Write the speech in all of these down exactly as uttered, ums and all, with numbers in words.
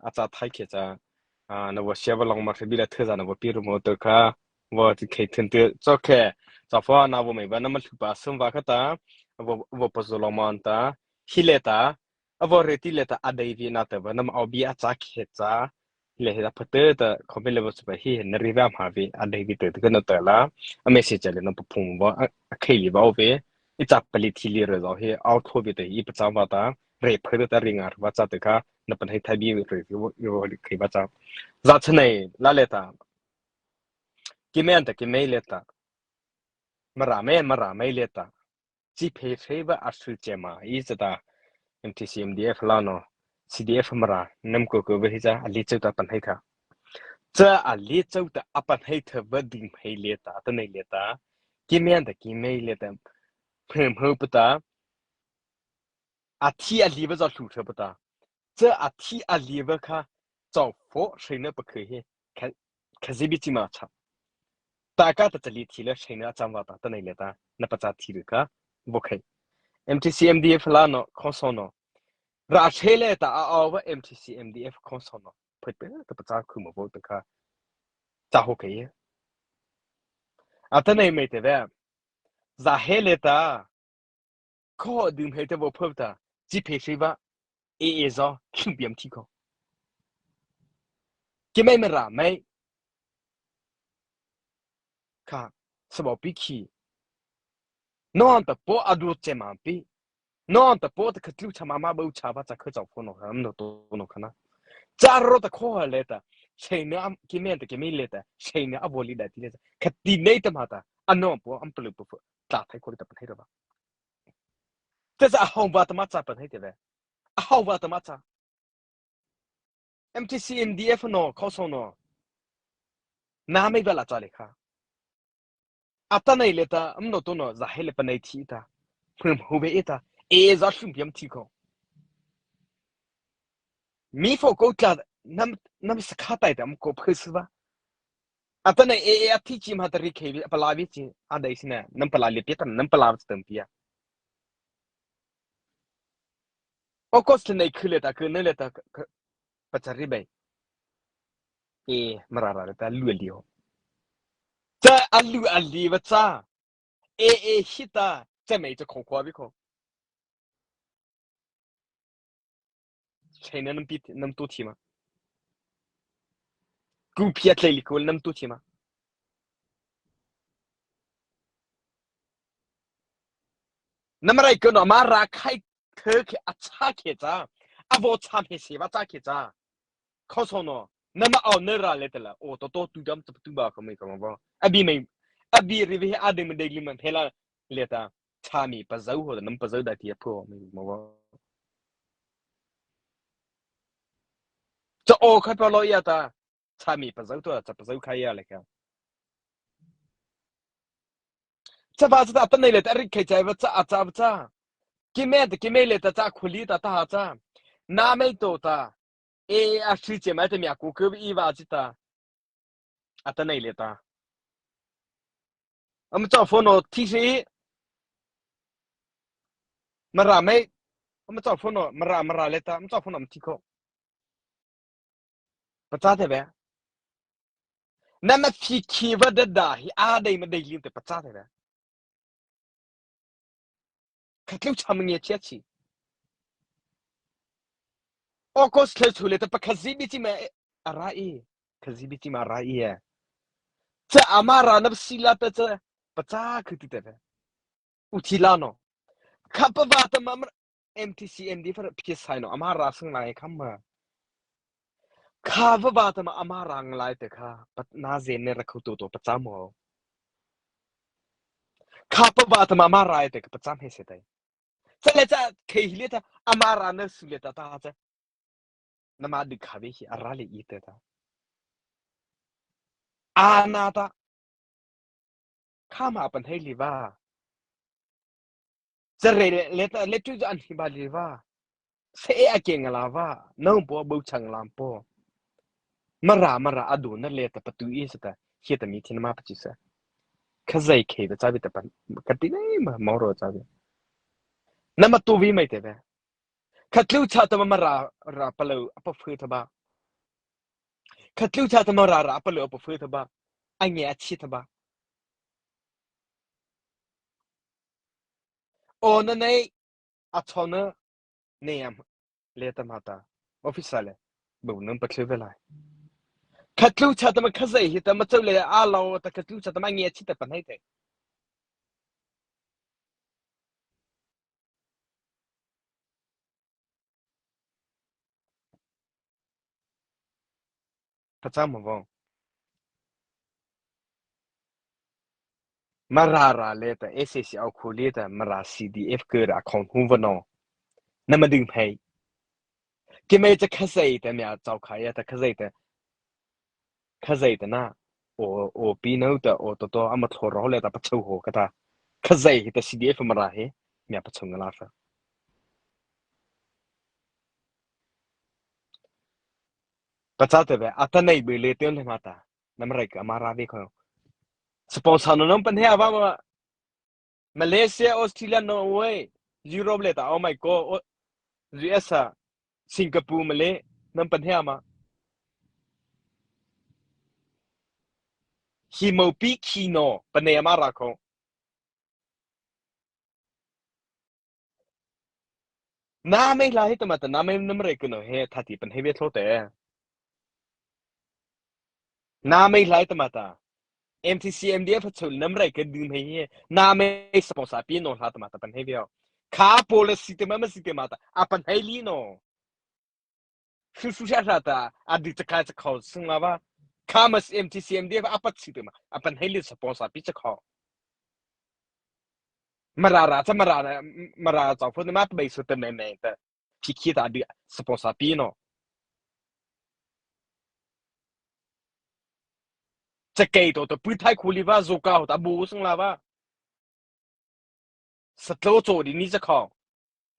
a châ thai khei cha, a, na vaw sia vaw long ma khei bi la thei za na vaw pi ru mo to kha, vaw ti khei thun te, cho khei, cha pho na vaw mei ba na ma hluh pa sum va kha ta, vaw, vaw pa zo long ma ta, hi le ta, a vaw re ti le ta a dei vi na ta va, na ma au bi a châ khei cha, le hi la pha te ta, khom le vaw su pa hi, na ri va ma vi, a dei vi te te ka na ta la, a message le na pa phung va, a, a khei li va au ve, i cha pa li thi li re zo hi, au tho vi te, i pa cha va ta, re pha te ta ri nga va cha te kha, na pan hai thai bi re, i vaw, i vaw khei va cha. Za cha nei, la le ta. Ki men ta, ki mei le ta. Mara mei, mara mei le ta. Chi phei phei va a su che ma, i cha ta. M T C M D F la no. C D F mara, nam ko ko va hi cha, a li chau ta pan hai tha. Cha a li chau ta a pan hai tha va ding hei le ta, ta nei le ta. Ki men ta, ki mei le ta. Phem ho pa ta. A thi a li va za hluh tha pa ta. Cha a thi a li va kha, chau pho, hreina pa khei hi, kha, kha zi bi chi ma cha. Ta ka ta cha li thi le hreina a cham va ta, ta nei le ta, na pa cha thi ru kha, vaw khei. M T C M D F la no, khon so no. Ra hre le ta a au va M T C M D F khon so no. Phe pe ta pa cha khu ma vaw ta kha. Cha ho khei. A ta nei mei te ve. Za he le ta. Kho dum hei te vaw pho ta, chi phei phei va, e e zo, thum piam thi kho. Ki mei mara mei. Kha, sa vaw pi khi. Non ta po a du che ma pi. Non ta po ta kha tlu cha ma ma bo cha va cha kha chau pho no kha, am no to no kha na. Cha ro ta kho ha le ta, sei na am, ki men ta ki mei le ta, sei na a vaw li da ti le ta. Kha ti nei ta ma ta, a non po am plu po, ta thai kho ta pa thai ra va. Te sa a hau va ta ma cha pa thai te ve. A hau va ta ma cha. M T C M D F no, khon so no. Na mei va la cha le kha. A ta nei le ta, am no to no, za he le pa nei thi ta. Hmum hu ve e ta. E za hluh piam thi kho. Mi pho ko tla, nam, nam sa kha tai ta, am ko phe su va. A ta nei e, e a thi chi ma ta ri khei vi, pa la vi chi, a dei si na, nam pa la le pi ta, nam pa la tam pi a. August nei khu le ta, khu nei le ta, khu, pa cha ri bai. E, mara ra le ta, lu a li ho. Cha a lu a li va cha. E, e, hi ta, cha mei cha khong khwa vi kho. China nam pi, nam tu thi ma. Ku pia tlei li ku nam tu thi ma. Nam rai ko no ma ra khai the khe a cha khe cha. A vaw cha me se va cha khe cha. Khon so no. Nam au na ra le ta la. O to to tu dam tu ba ko me ko ma va. A bi me. A bi ri vi a de me de li ma he la le ta. Cha mi pa zau ho nam pa zau da ti a pho me ma va. Cha o khai pa lo ya ta. Cha mi pa zau to cha pa zau khai ya le ka. Cha va cha ta nei le ta ri khai cha va cha a cha va cha. Ki me ta ki me le ta cha khuli ta ta ha cha. Na me to ta. E a shi che ma ta mi a ku ku i va chi ta. A ta nei le ta. Am cha pho no thi si. Mara mei. Am cha pho no mara mara le ta. Am cha pho no am thi kho. Pachâ teh vei. Nama phi khi va da da hi a dei ma dei lim teh pachâ teh vei. Kha tlu cha ma nge chia chi. August thla chu le ta pa kha zi bi chi ma a ra i. Kha zi bi chi ma a ra i e. Cha ama ra na si la ta cha pachâ khu ti teh vei. U thi la no. Kha pa va ta ma M T C M D F phi sai no ama ra sang lai kham ma. Kha pa va ta ma ama ra nglai teh kha pa na zen ne ra khu to to pachâ mo. Kha pa va ta ma ama ra teh kha pachâ he se tai. Cha le cha khei hi le ta ama ra na su le ta ta cha. Nama di kha ve hi a ra le i teh ta. A na ta. Kha ma pan hei li va. Cha re le, le ta, le tu an hi ba li va. Se a ke nga la va. Nau po bu chang lam po. Mara, mara a du na le ta pa tu i sa ta. Hi ta mi thin ma pa chi sa. Kha zai khei ta cha vi ta pan. Ka ti nei ma, ma ro cha vi. Nama tu vi mai teh vei. Kha tlu cha ta ma ra, ra pa lo, a pa phu ta ba. Khatlu cha ta Mara râh a palôh a paphu thaba, a ngia a chi thaba. O na nei, a chona, nei am, le ta mata, officer le, bu nung pathlu ve lai. Khatlu cha ta ma Khazei hi ta ma chau le a lao ta khatlu cha ta ma ngia chi ta panei te. Pachâ ma vaw. Mara râh le ta, S A C au khu le ta, Mara C D F kei ra khon hu va no. Na ma ding phei. Ki mei cha Khazei ta mia chau khai ya ta Khazei ta. Khazei ta na. O, o pi nau ta, o to to, ama thlo rau le ta pachau ho ka ta. Khazei hi ta C D F Mara hi, mia pachau nga la sa. Pachâ te ve, a ta nei bu le te le mata. Nam rai ka Mara ve ko. Sponsor no nam pan he ava ma. Malaysia, Australia, Norway, Europe le ta, oh my God, o, U S A, Singapore ma le, nam pan he ama. Hi mo pi ki no, pan he ama ra ko. Nama la hi ta mata, nama nama re kuno he thati pan he ve thlo te. Nama la hi ta mata. M T C M D F chau nama re ke dum he he. Nama sponsor pi no la ta mata pan he ve. Kha policy te ma ma si te mata. A pan he li no. Su su sa sa ta, a di chakha chakha sung la ba. Kha ma M T C M D F a pa chi te ma. A pan he li sponsor pi chakha. Mara râh cha Mara, Mara cha phu ma ta bai su te me me ta. Pi ki ta di sponsor pi no. Cha kei to to pu thai khu li ba zu ka ho ta bu sung la ba. Sa tlo cho di ni cha kho.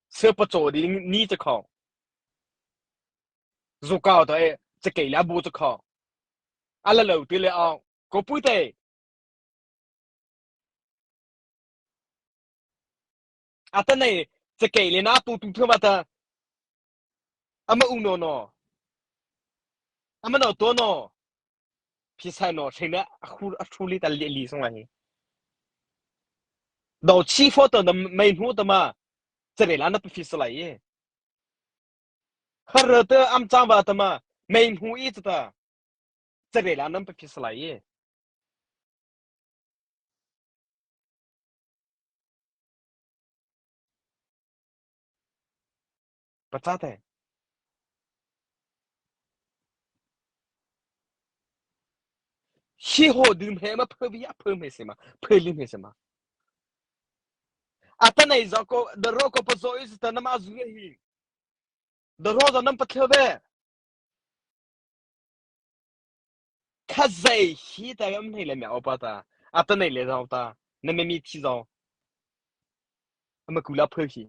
Sa pa cho di ni cha kho. Zu ka to e, cha kei la bu cha kho. A la lo ti le a, ko pu te. A ta nei, cha kei le na tu tu thua ma ta. Ama u no no. Ama no to no. Phi sai no, sai na, a khu, a khu li ta li li song la hi. Do chi pho to na mai hnu ta ma. Cha re la na phi sa la ye. Har te am chang va ta ma. Mai hnu i cha ta. Cha re la na phi sa la ye. Pachâ te. Hi ho dum he ma phe vi a phe me se ma, phe li me se ma. A ta nei zo ko, da ro ko pa zo i ta na ma zu hi. Da ro zo nam pa thlo ve. Khazei hi ta am nei le mia o pa ta. A ta nei le zo ta. Na me mi thi zo. Ama ku la phe hi.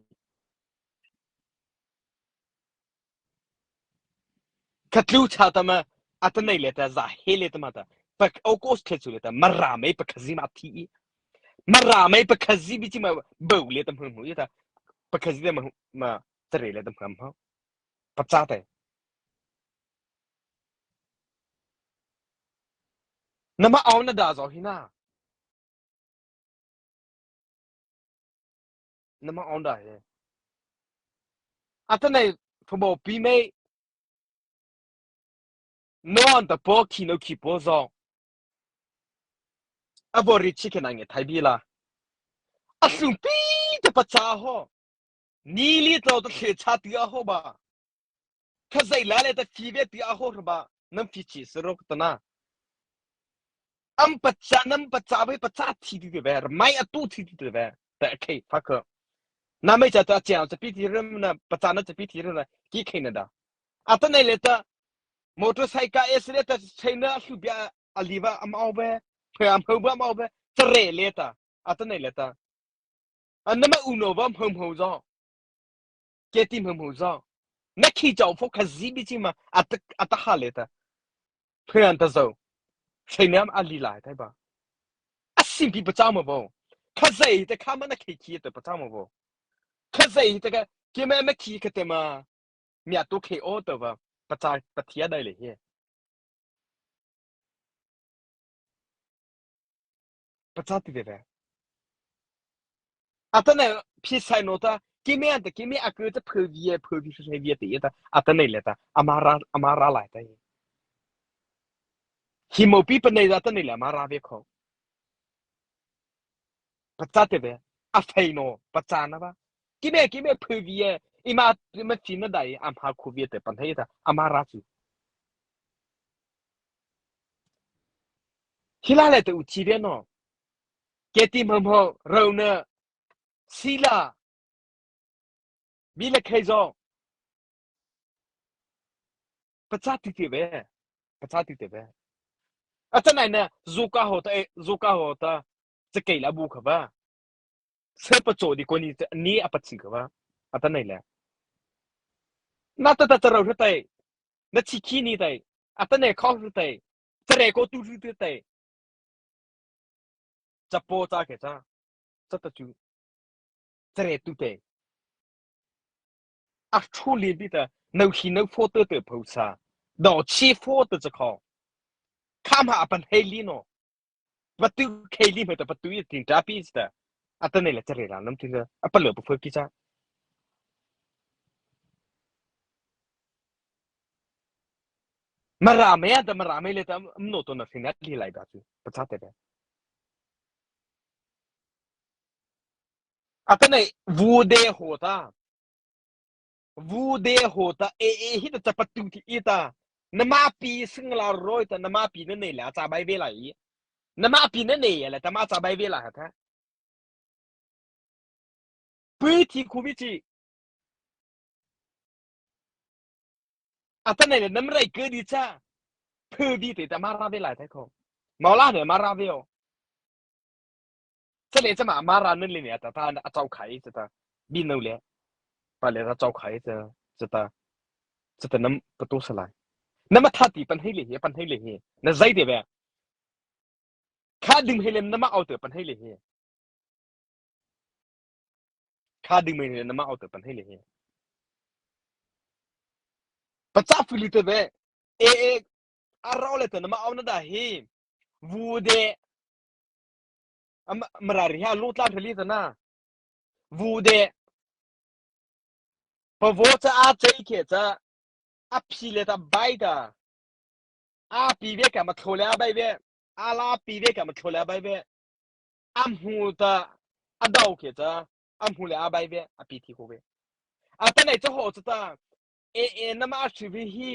Khatlu cha ta ma. A ta nei le ta za he le ta ma ta. Pa o ko khe chu le ta. Mara mei pa Khazei ma thi. Mara mei pa Khazei bi chi ma bo le ta mu mu ta. Pa Khazei ta ma ma ta re le ta ma ma. Pachâ te. Nama aw na da zo hi na. Nama aw da he. A ta nei pha bo pi mei. No an ta po ki no ki po zo. A vo ri chi ke na nge thai bi la. A sung pi ta pachâ ho. Ni li to ta khe cha ti a ho ba. Khazei la le ta phi ve ti a ho ba. Nam phi chi se ro ta na. Am pachâ nam pachâ ve pachâ thi ti ve. Mai a tu thi ti ve. Ta khe fa ko. Na mai cha ta cha cha pi ti rem na pachâ na cha pi ti rem na. Ki khe na da. A ta nei le ta. Motorcycle accident ta China hlu bia a li va am au ve, phe am hau va am au ve, cha re le ta, a ta nei le ta. A nama u no va am hau hau zo. Ke ti am hau hau zo. Na khi chau pho Khazei bi chi ma, a ta, a ta ha le ta. Phe an ta zo. China am a li lai tai ba. A sim pi pachâ ma vo. Khazei ta kha ma na khi khi ta pachâ ma vo. Khazei ta ka, ke ma ma khi ka te ma. Mia tu khe o to va, pachâ pathia dai le he. Pachâ teh vei. Atanoh pheisaih no ta, keimo ta, keimo a ku ta phopi e, phopi phopi e ta, atanoh liata, ama râ, ama râ lai ta. Hmo pi panei ta atanoh liata ama râ vei kho. Pachâ teh vei, a phei no, pachâ na ba. Keimo, keimo phopi e, eima, eima chi na dei, ama khu vei ta, panei ta, ama râ chi. Hi la le ta u chi vei no. Kei ti mhamhaw, rau na, sila, mi le khei zo. Pachâ teh vei, pachâ teh vei. Atanoh na, zu ka ho ta, e, zu ka ho ta, cha kei la bu kha ba. Sa pachâ di ko ni, ni a pachâ kha ba. Atanoh le. Na ta ta ta rau hra tai. Na chi khi ni tai. Atanoh khao hra tai. Cha re ko tu hra tai. Cha po cha ke cha. Cha ta chu. Cha re tu te. A thu li bi ta. Nau hi nau pho te te pho sa. Do chi pho te cha kho. Kham ha a pan hei li no. Patu khei li hmei ta patu i tin ta pi ta. Atanoh le cha re la nam tin ta. A pa le pa pho ki cha. Mara mei a ta mara mei le ta mno to na sin a li lai ba chu. Pachâ teh vei. Atanoh vu de ho ta. Vu de ho ta e e hi ta cha patu ti i ta. Nama pi sing la roi ta nama pi na nei la cha bai vei lai. Nama pi na nei la ta ma cha bai vei la ha ta. Pui thi khu bi chi. Atanoh le nam rai ke di cha. Phu di te ta ma ra ve lai thai kho. Mau la ne ma ra ve o. Cha le cha ma ma ra ne le ne ta ta a chau khai cha ta. Bi no le. Pa le ta chau khai cha cha ta. Cha ta nam pa to sa lai. Nama tha ti pan hei le he pan hei le he. Na zai de ve. Kha ding hei le nama au te pan hei le he. Kha ding mei ne nama au te pan hei le he. Pachâ phu li te ve. E e. A rao le te nama au na da he. Vu de. Am, mara ri ha lu tla thali te na. Vu de. Pa vo cha a chei ke cha. A pi le ta bai ta. A pi ve ka ma tho le a bai ve. A la pi ve ka ma tho le a bai ve. A hmu ta a dau ke cha. A hmu le a bai ve. A pi thi ko ve. Atanoh cha ho cha ta. E e nama a shi ve hi.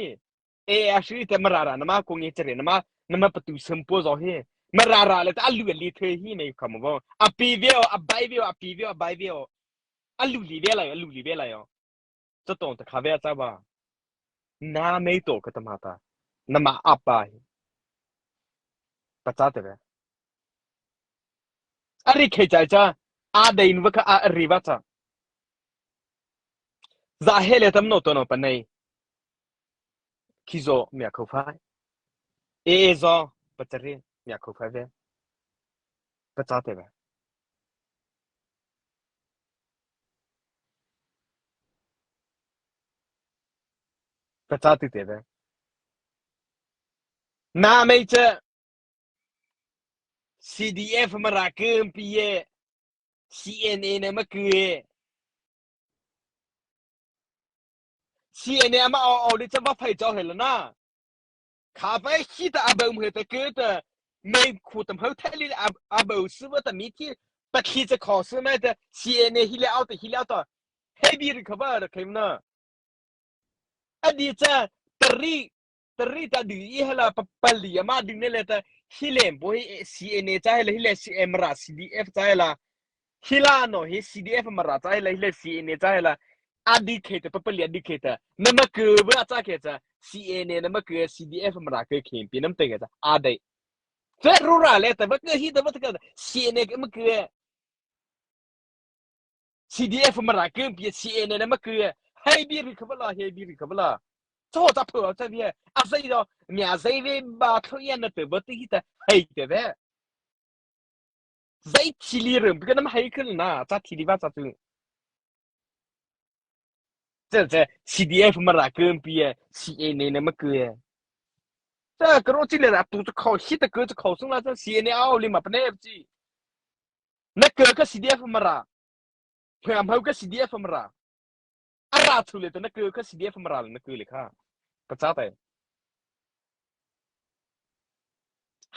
E e a shi te mara ra nama ko nge cha re nama. Nama patu sem po zo hi. Mara ra le ta a lu li the hi mei ka mo vo. A pi ve o, a bai ve o, a pi ve o, a bai ve o. A lu li ve la yo, a lu li ve la yo. Cha tong ta kha ve cha ba. Na mei to ka ta ma ta. Nama a pa hi. Pachâ te ve. A ri khei chai cha. A dei nu va kha a ri va cha. Za he le tam no to no pa nei. Khi zo mia khau phai. E e zo pa cha ri mia khau phai ve. Pachâ te ve. Pachâ ti te ve. Na mei cha. C D F mara ke pi e. C N A ne ma ke e. C N A ama au au li cha va phai chau he la na. Kha pai hi ta a bau mu he ta ke ta. Mei khu tam hau thai li a, a bau su va ta mi thi. Pa thi cha kho su mai ta C N A hi le au ta hi le au ta. Hei bi ri kha va ra khem na. A di cha ta ri, ta ri ta di i he la pa, pa li ama di ne le ta hi le bo hi C N A cha he la hi le C M ra C D F cha he la. Hi la no hi C D F mara cha he la hi le C N A cha he la. A di khe ta pa pa li a di khe ta. Na ma ke ba cha khe cha C N A na ma ke C D F mara ke khe pi nam te ke cha. A dei. Fe ru ra le ta ba ke hi ta ba ta ke C N A ke ma ke. C D F mara ke pi C N A na ma ke. Hei bi ri kha ba la, hei bi ri kha ba la. Cho cha pho cha bi. A zai do. Mia zai ve ba tho ya na te ba te hi ta. Hei te ve. Zai thi li rem, pi ka nam hai khun na, cha thi li va cha tu. Cha, cha, C D F mara ke pi e, C N A na ma ke e. Cha, ka ro chi le ra tu cha khau, hi ta ke cha khau sung la cha C N A au li ma pa ne chi. Na kei kha C D F Mara. Pha hmô kha C D F Mara. A râh chô liata na kei kha C D F Mara na kei lei kha. Pachâ tei.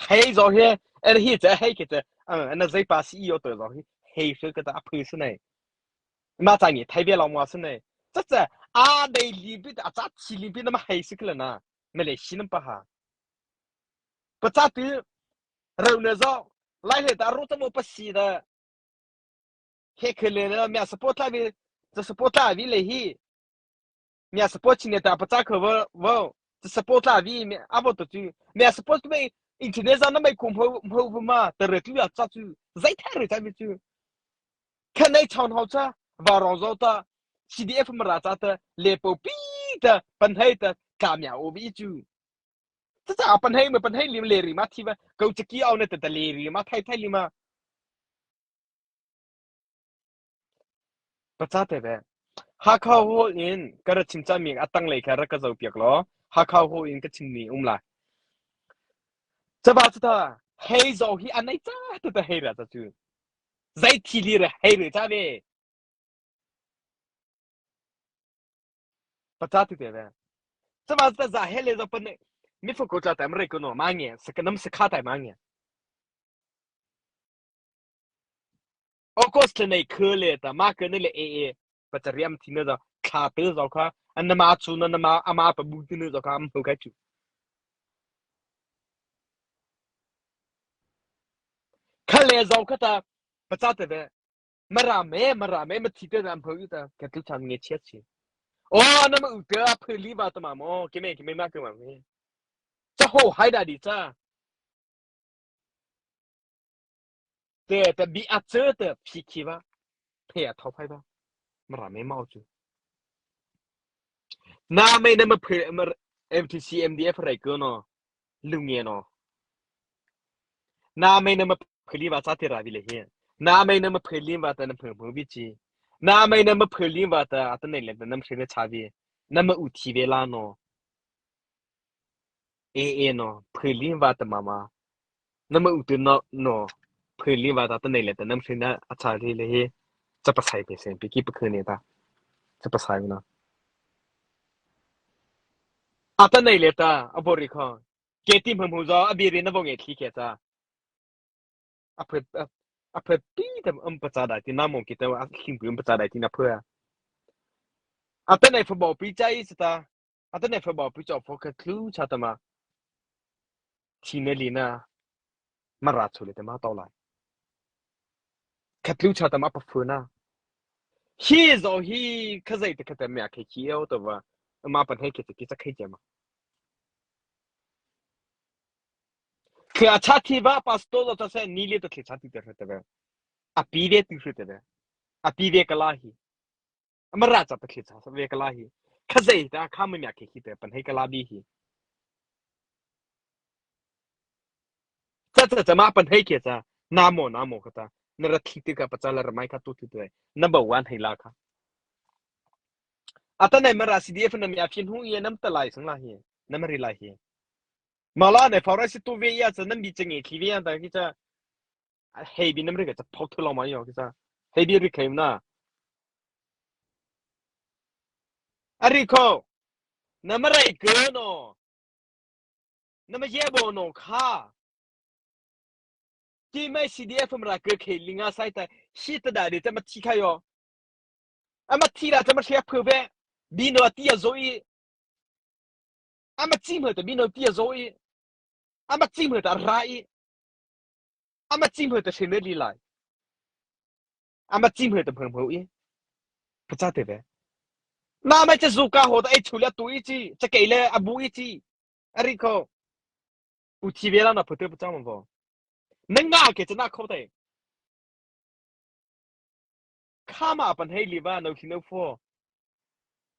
Hei zo he, en hi cha hei kei cha. Ana zai pa si yo to zo he. Hei fe kha ta a phu su nei. Ma cha ngi thai be lo mo su nei. Cha cha a dei li bi ta cha chi li bi na ma hei su kha la na. Ma le si na pa ha. Pachâ tu. Rau na zo. Lai he ta ro ta mo pa si da. He khe le le mia support la vi, cha support la vi le hi. Mia support chi ne ta pachâ kha vo, vo. Cha support la vi mia a vo to chu. Mia support me internet za na mai kum ho, ho vo ma, ta re tu ya cha chu. Zai tha re cha mi chu. Kha nei chon ho cha, va ro zo ta. C D F Mara cha ta, le po pi ta, pan hai ta, ka mia o vi chu. Cha cha pan hai ma pan hai lim le ri ma thi va. Ko cha ki au ne ta ta le ri ma thai thai lim ma. Pachâ tei ve. Hakha ho in, ka ra chim cha mi a tang lei kha ra ka zo piak lo. Hakha ho in ka chim ni um la. Cha ba cha ta, hei zo hi a nei cha ta ta hei ra cha chu. Zai thi li ra hei re cha ve. Pachâ tu tei ve. Cha ba cha ta za he le zo pa nei. Mi fo ko cha ta ma re ko no ma nge, sa ka nam sa kha ta ma nge. August le nei khe le ta, ma khe nei le e e, pa cha riam thi na za, kha te zo kha, an na ma chu na na ma, a ma pa bu thi na zo kha, am ho kha chu. Kha le zo kha ta, pachâ tei ve, Mara me, Mara me, ma thi te am ho i ta, ka tu chan nge chia chi. O, na ma u te a phe li va ta ma mo, ke me, ke me ma ke ma me. Cha ho hai da di cha. Te, te bi a chơ te phi khi va. Phe a thau phai va. Mara me mau chu. Na me na ma phe, ma M T C M D F rai ko no. Lu nge no. Na me na ma phe li va cha te ra vi le hi. Na me na ma phe li va ta na phe mo vi chi. Na me na ma phe li va ta a ta nei le ta nam se ne cha vi. Na ma u thi ve la no. E e no, phe li va ta ma ma. Na ma u te no, no. Phe li va ta ta nei le ta nam se na a cha li le hi. Cha pa sai pe sen, pe ki pa khe ne ta. Cha pa sai na. A ta nei le ta, a bo ri kho. Ke ti hmam hu zo, a bi ri na bo nge thi ke cha. A phe, a, a phe pi ta um pa cha dai ti na mo ki ta, a hlim pi um pa cha dai ti na phe. A ta nei phe bo pi cha i sa ta. A ta nei phe bo pi cha pho kha tlu cha ta ma. Thi ne li na. Mara chu le ta ma to lai. Kha tlu cha ta ma pa phe na. Hi zo hi kha zai ta kha ta mia khe ki eo ta va. Ma pan hai ke ta ki cha khai cha ma. Kha cha thi va pastor zo ta se ni le ta khe cha thi ta ta va. A pi ve tu ta va. A pi ve ka la hi. Ama ra cha ta khe cha ve ka la hi. Kha zai ta kha ma mia khe ki ta pan hai ka la bi hi. Cha cha cha ma pan hai ke cha. Na mo, na mo ka ta. Na ra thi ti ka pa cha la ra mai ka tu ti te. Number one hai la ka. A ta nei ma ra C D F na mi a phin hu ye nam ta lai sang la hi. Nam ri lai hi. Ma la nei fa ra si tu ve ya cha nam bi cha nge thi ve ya ta ki cha. Hei bi nam ri ka cha phok thu lo ma yo ki cha. Hei bi ri khai na. A ri kho. Na ma rai ke no. Na ma ye bo no kha. Ti mai C D F Mara ke khe li nga sai ta, si ta da de ta ma thi kha yo. A ma thi la ta ma thia phe ve. Bi no ti ya zo i. A ma chi mhe ta bi no ti ya zo i. A ma chi mhe ta ra i. A ma chi mhe ta se ne li lai. A ma chi mhe ta phe mhe i. Pa cha te ve. Na ma cha zu ka ho ta e chu le tu i chi. Cha ke le a bu i chi. A ri kho. U thi ve la na phe te pa cha ma vo. Na nga ke cha na kho te. Kha ma pan hei li va no khi no pho.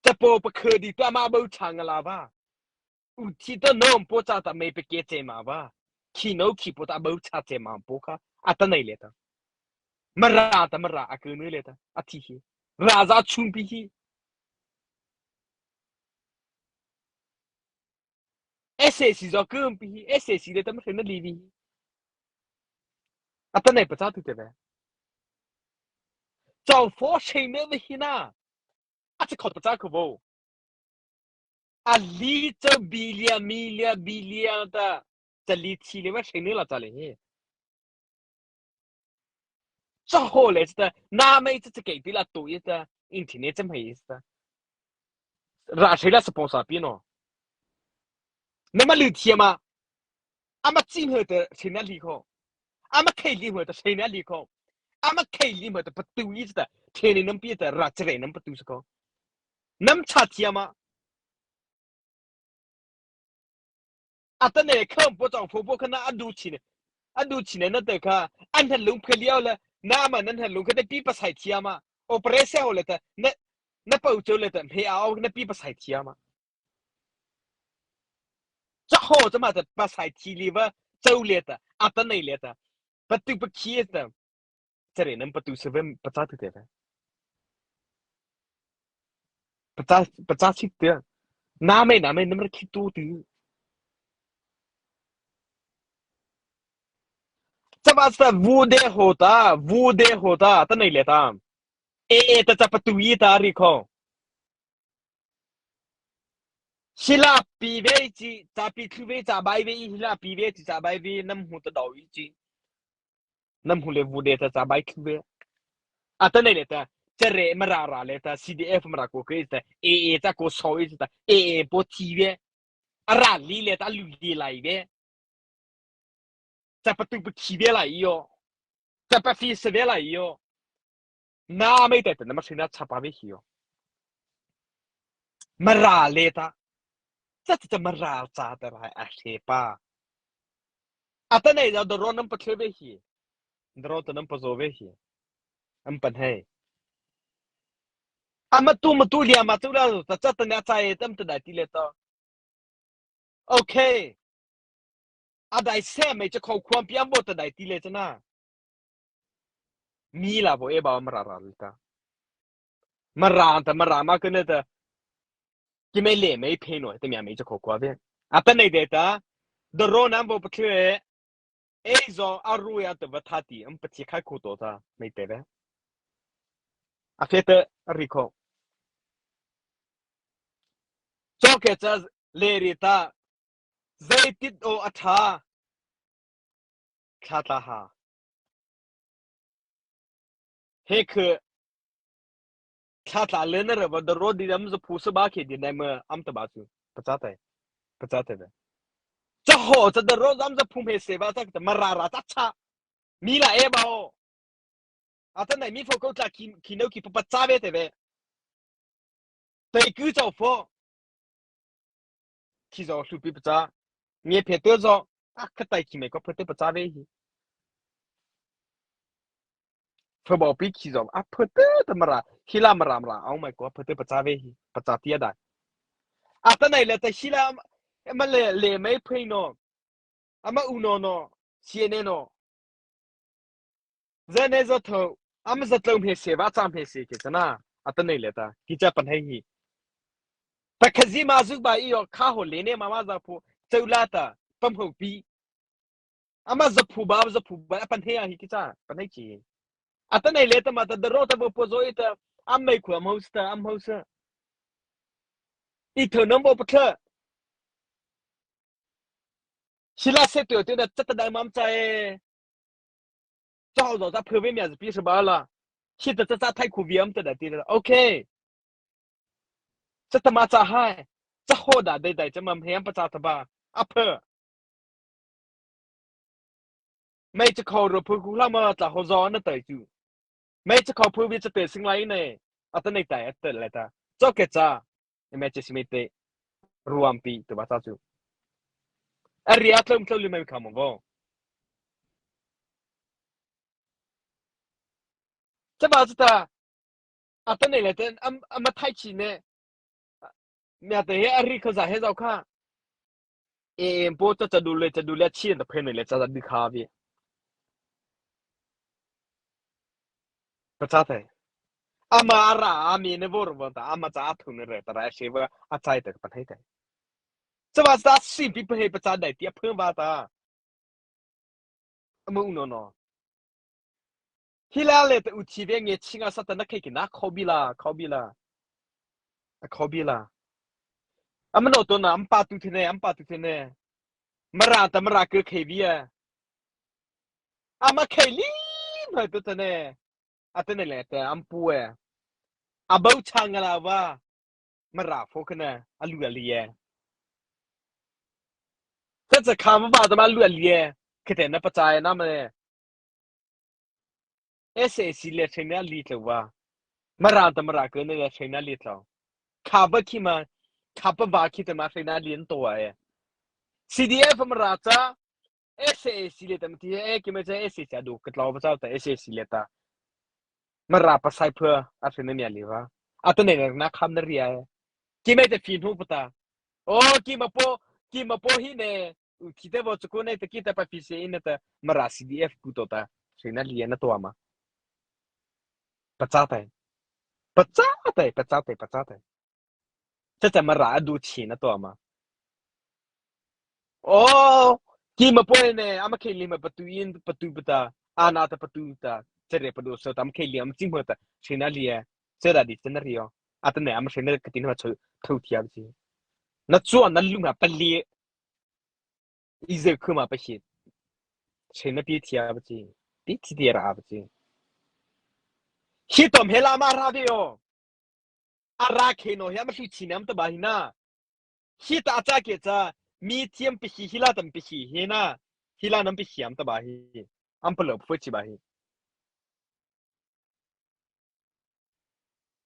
Cha po pa khe di ta ma bo cha nga la va. U thi ta nom po cha ta me pe ke che ma va. Khi no khi po ta bo cha che ma po kha. A ta nei le ta. Ma ra ta ma ra a ke nei le ta. A thi hi. Ra za chung pi hi. S A C zo kum pi hi, S A C le ta ma hre na li vi hi. A ta nei pa cha tu te ve. Châ pho sêng na vei hi na. A châ khao ta châ khao bo. A li châ billion, million, billion ta. Châ li thi le ma sêng na la châ le hi. Châ hawh le chata, nama ei chata kei pi la tu ei chata, internet chata mai ei chata. Ra sei la sponsor pi no. Nama lu thiama. Ama chi hmâ ta sei na li khao. Ama khei li hmâ ta sei na li khao. Ama khei li hmâ ta patu ei chata. Thei ni nama pi ta, ra chare nama patu sa khao. Nama châ thiama. Atanoh khâpa pho châ pho pho khana a du chi ne. A du chi ne na te kha. An han lung phe liau le. Nama nan han lung kha te pi pasai thiama. Operation hawh le ta. Na, na pau chau le ta. Hmei au na pi pasai thiama. Châ hawh châ ma ta pasai thi li va. Chau le ta. Atanoh le ta. Patu pakhi ta. Chare nama patu sa ve pachâ tu te ve. Pachâ, pachâ chi te. Nama ei, nama ei, nama ra khi tu tu. Châ ba sa vu de hawh ta, vu de hawh ta, atanoh le ta. E, e, ta châ patu ei ta ri khao. Hi la pi ve chi, châ pi thu ve, châ bai ve, hi la pi ve chi, châ bai ve, nama hu ta dau ei chi. Nama hu le vu de ta châ bai thu ve. Atanoh le ta, chare Mara ra le ta, C D F Mara ko ke ta, e, e, châ ko so ei ta, e, e, pho thi ve. A ra li le ta, lu li lai ve. Châ patu pakhi ve lai yo. Châ pa fi sa ve lai yo. Nama ei te te nama sei na châ pa ve hi yo. Mara le ta. Châ châ châ Mara châ ta ra a se pa. Atanoh ei da drone nama pathlei ve hi. Drone ta nama pazo ve hi. Ama pahnie. Ama tu ma tu lia ma tu la ta châ ta na châ ei ta ama ta dai ti le ta. Okay. A dai se mei cha khao khuam piam bo ta dai ti le cha na. Mi la bo e ba Mara ra le ta. Mara ta Mara ma ke ne ta. Ki mei le mei phe no ta mia mei cha khao khua ve. Atanoh de ta. Drone nama bo pathlei. Ei zo a ru ya ta va tha ti ama pathi khai khu to ta mei te ve. A fe ta a ri khao. Cho ke cha le ri ta. Zai tit o a tha. Tha tla ha. He khe. Tla tla le na re ba da ro di dam za phu sa ba khe di nai ma am ta ba chu. Pachâ tai. Pachâ tai ve. Cha ho cha da ro dam za phu me se ba cha ta Mara ra cha cha. Mi la e ba o. Atanoh mi pho ko tla ki, ki no ki pa pachâ ve te ve. Tai ku chau pho. Ki zo hlu pi pachâ. Nge phe te zo. A kha tai ki mei ko phe te pachâ ve hi. Phe bo pi ki zo. A phe te te Mara. Hi la Mara Mara. Au mai ko phe te pachâ ve hi. Pachâ ti a dai. Atanoh le ta hi la ma le le mei phe no. Ama u no no, C N N no. Za ne za tho, ama za tlo mhe se, va cha mhe se ke cha na, atanoh le ta, ki cha pan hai hi. Pa kha zi ma zu ba i yo, kha ho le ne ma ma za phu, chau la ta, pam ho pi. Ama za phu ba, za phu ba, pan hai a hi ki cha, pan hai chi. Atanoh le ta ma ta, da ro ta bo po zo i ta, am mai khu am ho sa ta, am ho sa. I tho nam bo pa tha. Hi la se tu tu na cha ta dai mam cha e. Cha ho zo cha phe ve mia pi sa ba la. Hi ta cha cha thai khu viam ta da ti la. Okay. Cha ta ma cha hai. Cha ho da dai dai cha mam he am pa cha ta ba. A phe. Mei cha khao ro phu khu la ma cha ho zo na tai chu. Mei cha khao phu vi cha te sing lai ne. Atanoh tai atanoh le ta. Cho ke cha. Mei cha si mei te. Ruam pi tu ba cha chu. A ri a tlom tlom li mei kha mo vo. Cha ba cha ta. Atanoh le te am, ama thai chi ne. Mia te he a ri kha za he zau kha. E, em po cha cha du le, cha du le chi ta phe ne le cha cha du kha vi. Pachâ tai. Ama a ra, a mi ne vor va ta, ama cha a thu ne re, ta ra se va, a chai ta pa hai tai. Cha va sa si pi pa hai pachâ dai ti a phe va ta. Ama u no no. Hi la le ta u thi ve nge chinga sa ta na khei ki na khao bi la, khao bi la. A khao bi la. Ama no to na, ama pa tu thei ne, ama pa tu thei ne. Mara ta Mara ke khei bi a. Ama khei li ma tu thei ne. Atanoh liata ama pu e, a bau chang la va, Mara pho kha na a lu a li e. Tha cha kha ma ba ta ma lu a li e. Kha te na pachâ e na ma e. S A C le theina li tlo va. Mara ta Mara ke na le theina li tlo. Kha ba khi ma, kha ba ba khi ta ma theina li an to e. C D F Mara cha, S A C liata ma ti e, ki ma cha S A C a du ka tlo ba cha ta S A C liata. Mara pasai pha a theina mi a li va. Atanoh na kham na ri a e. Ki ma ta phi nu pa ta. O ki ma po, ki ma po hi ne. U ki te vo chu ko ne ta ki ta pa phi se in ta Mara C D F ku to ta. Theina li na to ma. Pachâ tai. Pachâ tai, pachâ tai, pachâ tai. Cha cha Mara a du chi na to ma. O, ki ma po ne, ama khei li ma patu in, patu pata, ana ta patu ta, chare pa do so ta, ama khei li ama chi ma ta, theina li e, chara di chana ri o. Atanoh ama theina ka tin ma chau, thau thia chi. Na chua na lu ma pa li, i ze khu ma pa hi. Theina pi thia ba chi, pi thi thia ra ba chi. Hi tom he la ma ra ve o. A ra khe no hi ama hli chi nam ta ba hi na. Hi ta cha ke cha, mi thiam pi hi, hi la tam pi hi, hi na. Hi la nam pi hi am ta ba hi. Am pa lo phu chi ba hi.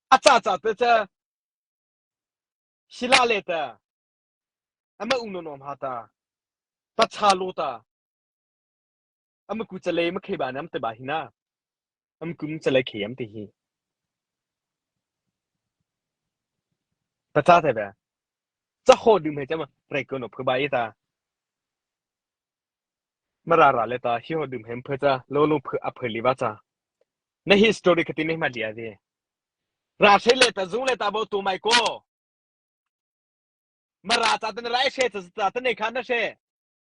A cha cha te cha. Hi la le ta. Ama u no nom ha ta. Pa cha lo ta. Ama ku cha le ma khei ba nam ta ba hi na. Ama ku ma cha le khei am te hi. Pachâ te ve. Cha ho dum he cha ma, re ko no phu ba i ta. Mara ra le ta, hi ho dum he phu cha, lo lo phu a phu li va cha. Na history ka ti ne ma li a ve. Ra se le ta, zung le ta vo tu mai ko. Mara cha ta na ra se cha ta na kha na se.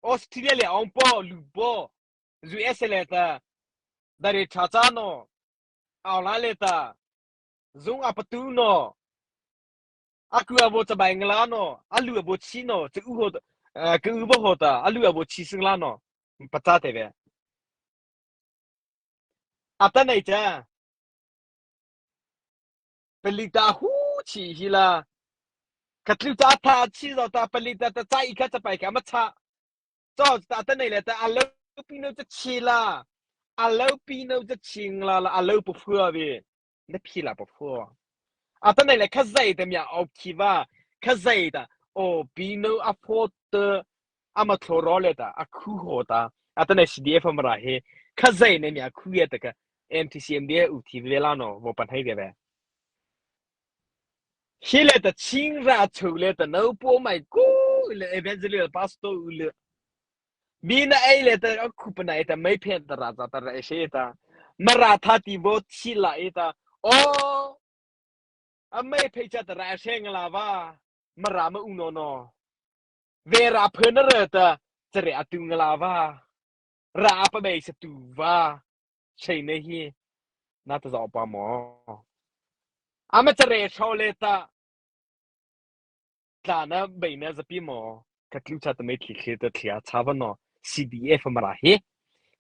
Australia le ong po, lu po. U S le ta. Dari cha cha no. Au la le ta. Zung a patu no. A ku a vo cha bai ngla no. A lu a vo chi no. Cha u ho ta. Eh, ka u vo ho ta. A lu a vo chi sing la no. Pachâ te ve. Atanoh cha. Pali ta hu chi hi la. Ka tlu ta tha chi zo ta pali ta ta cha i kha cha pai kha ma cha. Zo ta ta nei le ta a lo pi no cha chi la. A lo pi no cha chi ngla la a lo pu phu a ve. Na phi la pu phu. Atanoh le kha zai ta mia o ki va. Kha zai ta o pi no a pho ta. Ama thlo ro le ta, a khu ho ta. Atanoh C D F Mara he. Kha zai ne mi a khu ye ta ka. M T C M D A u thi ve la no, vo pan hai de ve. Hi le ta ching ra chu le ta no po mai ko le evangelist pastor u le. Bi na ai le ta a khu pa nai ta mai phen ta ra ta ta ra se ta. Mara tha ti vo chi la e ta. O. A mai phei cha ta ra se ngla va. Mara ma u no no. Ve ra phe na ra ta, chare a tu ngla va. Ra pa bai sa tu va. Chei ne hi. Na ta zo pa mo. Ama chare chau le ta. Tla na bai na za pi mo. Ka tlu cha ta mai thli thli ta thli a cha va no. C D F Mara hi.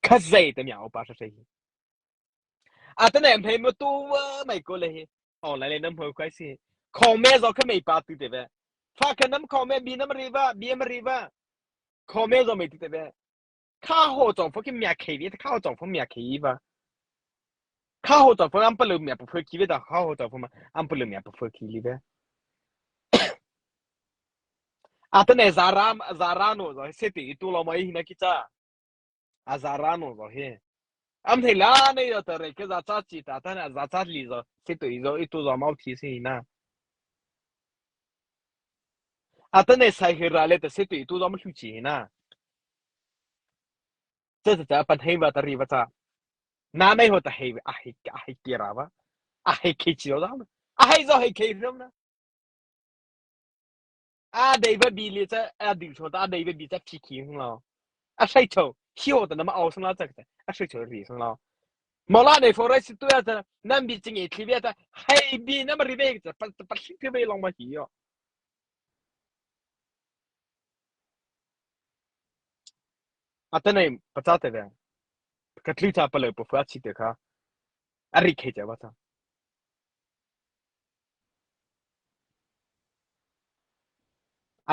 Kha zai ta mia o pa sa hi. Atanoh em hei ma tu va mai ko le hi. O la le nam ho kai si. Khome zo kha mai pa tu te ve. Fa kha nam khome bi nam ri va, bi am ri va. Khome zo mai tu te ve. Kha ho chong pho ki mia khei vi, kha ho chong pho mia khei va. Kha ho chong pho am pa lo mia pa pho ki ve ta, kha ho chong pho ma am pa lo mia pa pho ki li ve. Atanoh zara, zara no zo, se te i tu lo mai hi na ki cha. A zara no zo hi. Am thei la nei yo ta re ke za cha chi ta ta na za cha li zo. Se tu i zo i tu zo mau thi si na. Atanoh sai hi ra le ta se tu i tu zo mau hlu chi na. Cha cha cha pan hei va ta ri va cha. Na nei ho ta hei a hei a hei ki ra va. A hei ki chi zo da. A hei zo hei ki ro na. A dei va bi li cha, a ding cho ta, a dei va bi cha phi ki hung lo. A sai cho, hi ho ta na ma au sang la cha cha. A sai cho ri sang lo. Mawla nei forest tu ya ta, nama bi ching e thli bie ta, hei bi nama ri bie ta, pa, pa thli thei bie long ma hi yo. Atanoh pachâ teh vei. Ka tlu cha palôh pa fu a chi teh kha. A ri khei cha ba cha.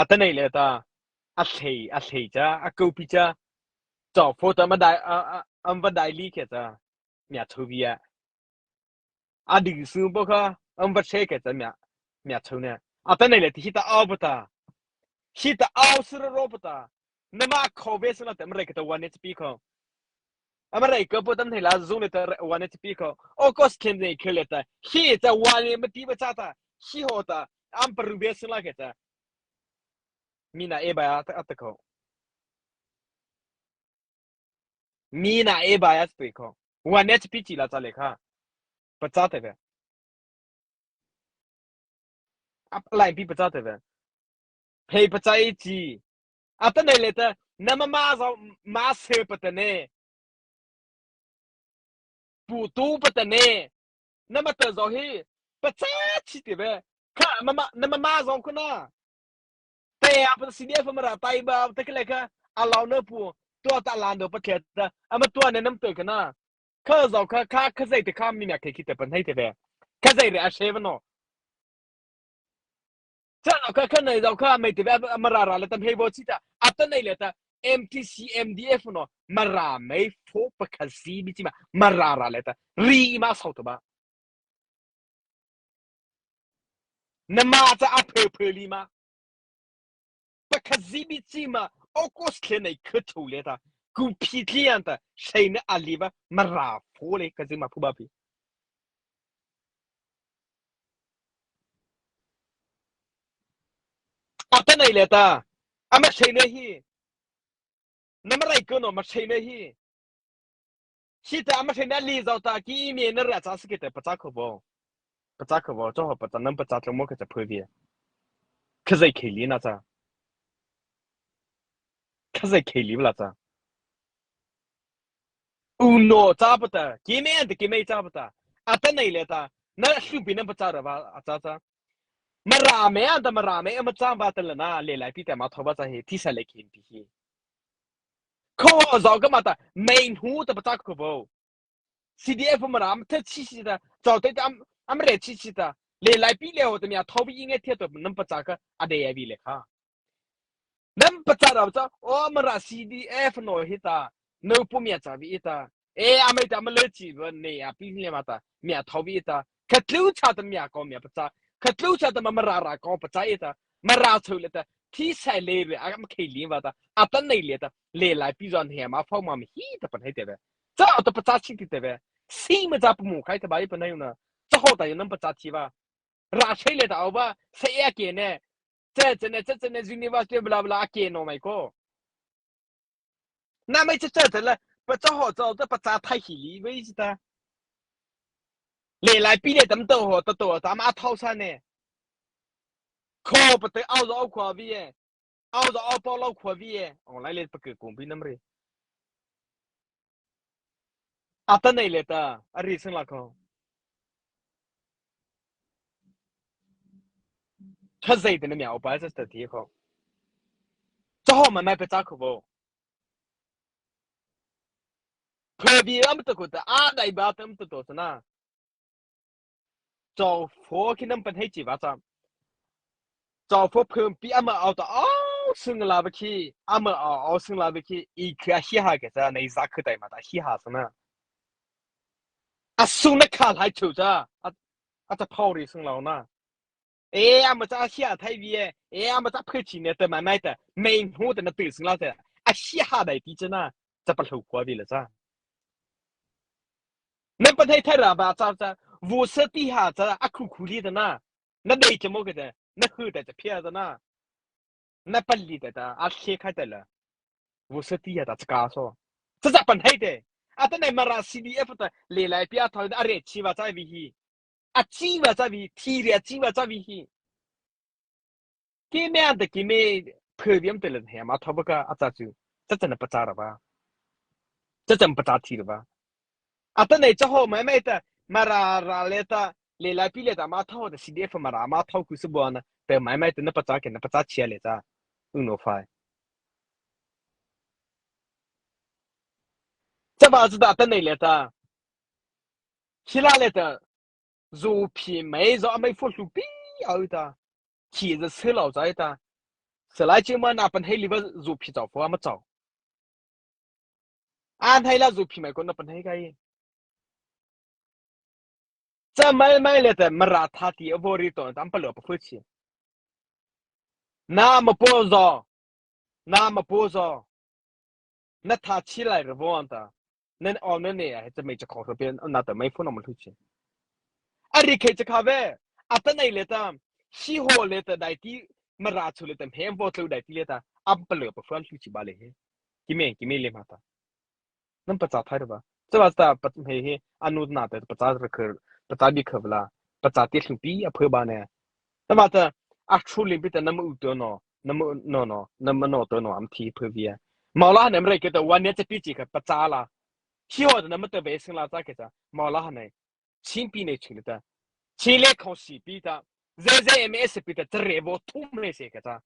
Atanoh le ta, a thei, a thei cha, a ko pi cha. Chau pho ta ma dai, a, a, am va dai li khe cha. Mia chau bie. A di su bo kha, am va che khe cha mia, mia chau ne. Atanoh le ti hi ta au ba ta. Hi ta au su ro ro ba ta. Nama khao ve su na ta ma rai ka ta wan ne chi pi kho. Ama rai ka po tam thei la zung le ta wan ne chi pi kho. O kos khen ne khe le ta. Hi ta wan ne ma ti ba cha ta. Hi ho ta. Am pa ru ve su la khe ta. Mi na e ba ya ta, a ta kho. Mi na e ba ya spi kho. Wan ne chi pi chi la cha le kha. Pachâ teh vei. Ap lai pi pachâ teh vei. Hei pachâ i chi. Atanoh le ta. Nama ma zau ma se pa ta ne. Pu tu pa ta ne. Nama ta zau hi. Pachâ chi teh vei. Kha mama, nama ma zau kho na. Te a pa C D F Mara tai ba, te kele kha, a lau na pu, tua ta lan do pa khe ta, ama tua ne nam te kha na. Kha zau kha, kha, kha zai te kha mi na khe ki te pan hai te ve. Kha zai re a she va no. Cha zau kha, kha nai zau kha, mai te ve, Mara ra le tam hei vo chi ta, Atanoh le ta, M T C, M D F no, Mara mai pho pa kha zi bi chi ma, Mara ra le ta, ri ma sau to ba. Nama cha a phe phe li ma. Pa kha zi bi chi ma, o kos khe nei khe chau le ta. Ku phi thli an ta, shei na a li ba, Mara pho le kha zi ma phu ba pi. Atanoh le ta. Ama shei na hi. Nama rai ko no ma shei na hi. Hi ta ama shei na li zau ta ki i mi na ra cha si ke ta pachâ kho vo. Pachâ kho vo, cho ho pachâ nam pachâ tlo mo ke cha phu vi. Kha zai khe li na cha. Kha zai khe li la cha. U no cha pa ta, ki me an ta ki me cha pa ta. Atanoh le ta, na shu pi nam pachâ ra ba, a cha cha. Mara me an ta Mara me ama cha ba ta la na, le lai pi ta ma tho ba cha he, thi sa le khin pi hi. Kho zau ka ma ta, main hu ta pachâ kho vo. C D F Mara am the chi chi ta, zau te am, am re chi chi ta. Le lai pi le ho ta mia thau bi nge the to nam pachâ ka, a de ya bi le kha. Nam pachâ ra cha, o Mara C D F no hi ta, no pu mia cha bi ta. E, amai ta ma le chi ba ne a pi le ma ta, mia thau bi ta. Kha tlu cha ta mia ko mia pachâ. Kha tlu cha ta ma Mara ra ko pachâ i ta. Mara chau le ta. Thi sai le re, a ma khei li ba ta. Atanoh le ta. Le lai pi zon he ma phau ma mi hi ta pan hai te ve. Cha ta pachâ chi ti te ve. Si ma cha pu mu khai ta ba i pan hai na. Cha ho ta yo nam pachâ thi ba. Ra sai le ta au ba. Sai ya ke ne. Cha cha ne, cha cha ne, university bla bla ke no mai ko. Na mai cha cha ta la. Pachâ ho cha ta pachâ thai hi li ve chi ta. Le lai pi le tam to ho, ta to, ta ma thau sa ne. Kho pa te au zo au khua vi e. Au zo au pau lau khua vi e. Ong lai le pa ke kong pi nam re. Atanoh le ta, a ri sing la kho. Kha zai te na mia au pa sa ta ti kho. Cha ho ma mai pachâ kho vo. Phe bi am to ko ta, a dai ba tam to to sa na. Chau pho khi nam pan hei chi va cha. Chau pho phum pi ama au ta au sung la ba khi, ama au au sung la ba khi, i khia hi ha ke cha, nei za khu tai ma ta hi ha sa na. A sung na kha lai chu cha, a, a cha phau ri sung lau na. E, ama cha hi ha thai vi e, e, ama cha phe chi ne ta ma nai ta, mei hu ta na tu sung la ta. A hi ha dai ti cha na, cha pa hlu kwa vi la cha. Na pa thei thei ra ba cha cha, vu sa ti ha cha, a khu khu li ta na. Na dei cha mo ke ta, na hu ta cha phia ta na. Na pa li ta ta, a hie khai ta la. Vu sa ti ha ta cha ka so. Cha cha pan hai te. Atanoh Mara C D F ta, le lai pi a thoi a re chi va cha vi hi. A chi va cha vi, thi re a chi va cha vi hi. Ki me an ta ki me phe vi am te la he ma tho ba ka a cha chu. Cha cha na pa cha ra ba. Cha cha pa cha thi ra ba. Atanoh cha hawh maimai ta, Mara râh liata, Lai Laipi liata ama thao ta C D F Mara ama thao ku su bua na, ta maimai ta na pachâ kei na pachâ chi a liata, u no phai. Chavâta cha ta atanoh liata, hila liata, zu pi mai zo amai pho hluhpi a u ta, ki za se lau za ta, salai chi ma na pan hei liva zu pi zau pho ama zau. An hei la zu pi mai ko na pan hei kai. Cha mai mai liata Mara thati a vaw ri to tam pa lo pa phu chi. Na ma po zo. Na ma po zo. Na tha chi lai ra vaw an ta. Na aw na ne a he cha mai cha kho ra pe na ta mai phu na ma hlu chi. A ri khe cha kha ve. Atanoh liata. Si ho liata dai ti Mara chu liata hem vaw tlu dai ti liata. Am pa lo pa phu an hlu chi ba le he. Ki me, ki me le ma ta. Nam pachâ thai ra ba. Chavâta cha pa he he, anu na ta pachâ ra khe, pachâ bi khe la. Pachâ ti hluhpi a phe ba ne. Chavâta, a chu lim pi ta nam u to no, nam no no, nam no to no, am thi phe via. Mawla nam rai ke ta wan ne cha pi chi ka pachâ la. Hi ho ta nam ta ve sing la cha ke cha. Mawla ne. Chin pi ne chu ta. Chin le khong si pi ta. Z Z M S pi ta, cha re bo thum me se ka cha.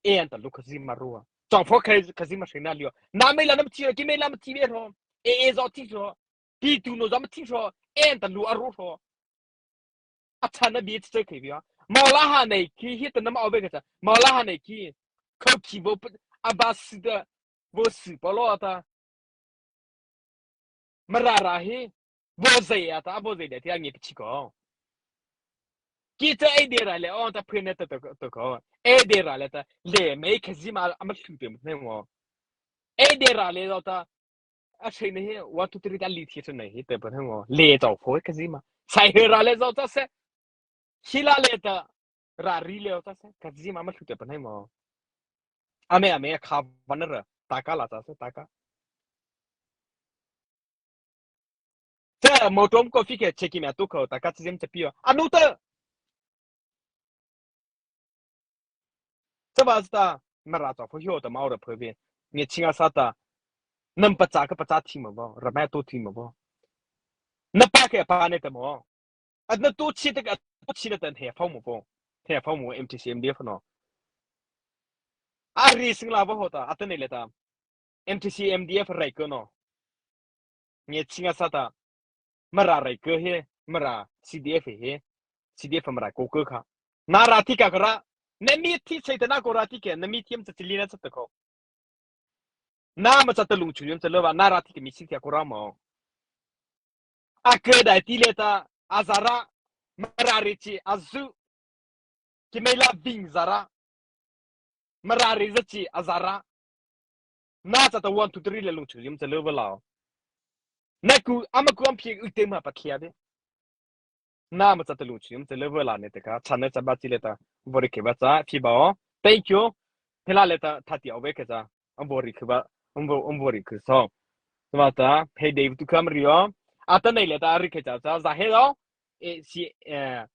E an ta lu Khazima rua. Chang pho Khazima sing na lio. Na me la nam ti, ki me la nam ti ve ro. E e zo ti ro. Pi tu no zo ma ti ro. E an ta lu a ro ro. A cha na bi ti che ke bi a. Mawla ha nei ki hi ta nam au ve ka cha. Mawla ha nei ki. Kho ki bo a ba si da. Bo si pa lo ta. Mara ra hi, bo zai a ta, bo zai de ti a ngi pi chi ko. Ki ta e de ra le, o ta phe ne ta ta ta ko. E de ra le ta, le me Khazima a ma hlu te ne mo. E de ra le ta, a che ne hi, one, two, three ta li ti ne hi te pa ne mo. Le zau pho Khazima. Sai he ra le zau ta se. Hila le ta, ra ri le ta se. Khazima ma hlu te pa ne mo. Ame, ame, kha van ra, ta ka la ta se, ta ka. Te, mo tom ko fi ke, che ki me tu ko, ta ka chi zim che pi o. Anu ta. Chavâta cha ta, Mara cha pho hio ta mau ra phe ve. Nge chinga sa ta. Nam pachâ ka pachâ thi ma bo, ra ma to thi ma bo. Na pa ke pa ne ta mo. A na tu chi ta ka, tu chi na ta he phau mo bo. He phau mo M T C M D F no. A ri sing la bo ho ta, atanoh liata. M T C M D F rai ko no. Nge chinga sa ta. Mara rai ko he, Mara C D F he. C D F Mara ko ko kha. Na ra ti ka kra. Na mi ti chei ta na ko ra ti ke, na mi ti am cha chili na cha ta ko. Na ma cha ta lung chu yam cha lo ba, na ra ti ke mi si ti ko ra mo. A ke dai ti le ta, a za ra, Mara ri chi, a zu. Ki me la bing za ra. Mara ri za chi, a za ra. Na cha ta one, two, three le lung chu yam cha lo ba lao. Na ku, ama ku am pi u te ma pa thia de. Na ma cha ta lung chu yam cha lo ba la ne te ka. Cha na cha ba chi le ta. Vaw ri ke ba cha, phi ba o. Thank you. He la le ta, tha ti au ve ke cha. Am vaw ri ke ba, am vaw, am vaw ri ke so. Chavâta, he de tu kam ri o. Atanoh liata ri ke cha cha, za he lo. E, si, eh,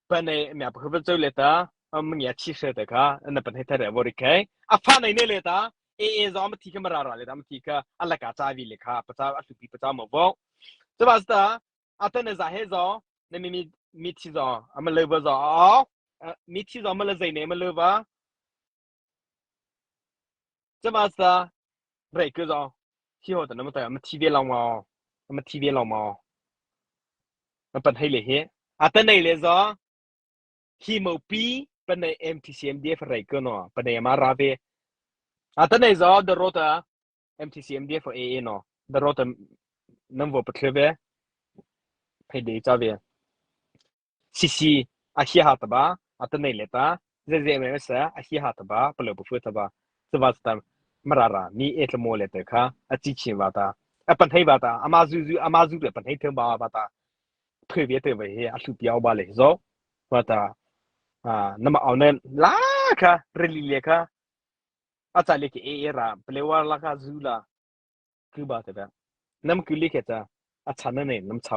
Panei mia phu ba chau le ta, am ngia chi se ta kha, na panei ta re vori kai. A pha nei ne le ta, e e zo ma ti kha Mara ra le ta, ma ti kha, a la ka cha vi le kha, pa cha a su pi pa cha ma vo. Chavâta, atanoh za he zo, na mi mi, mi ti zo, ama le ba zo, a, mi ti zo ma le zai ne ma le ba. Chavâta, rei ke zo, hi ho ta na ma ta, ma ti ve lo ma, ma ti ve lo ma. Ma panei le he. Atanoh le zo, hi mo pi, panei M T C M D F rei ke no, panei ma ra ve. Atanoh zo, da ro ta, M T C M D F A A no, da ro ta, nam vo pa tle ve. Phei de cha ve. C C a hi ha ta ba, atanoh le ta, Z Z M S a hi ha ta ba, pa lo pa fu ta ba. Chavâta, Mara ra, mi e tla mo le ta kha, a chi chi va ta. A panei va ta, ama zu zu, ama zu le panei the ba va ta. Phe ve te ve he, a su pi au ba le zo. Va ta, a, na ma au ne, la kha, re li le kha. A cha le ke e e ra, ple wa la kha zu la. Ku ba te ba. Nam ku le ke cha, a cha na ne, nam cha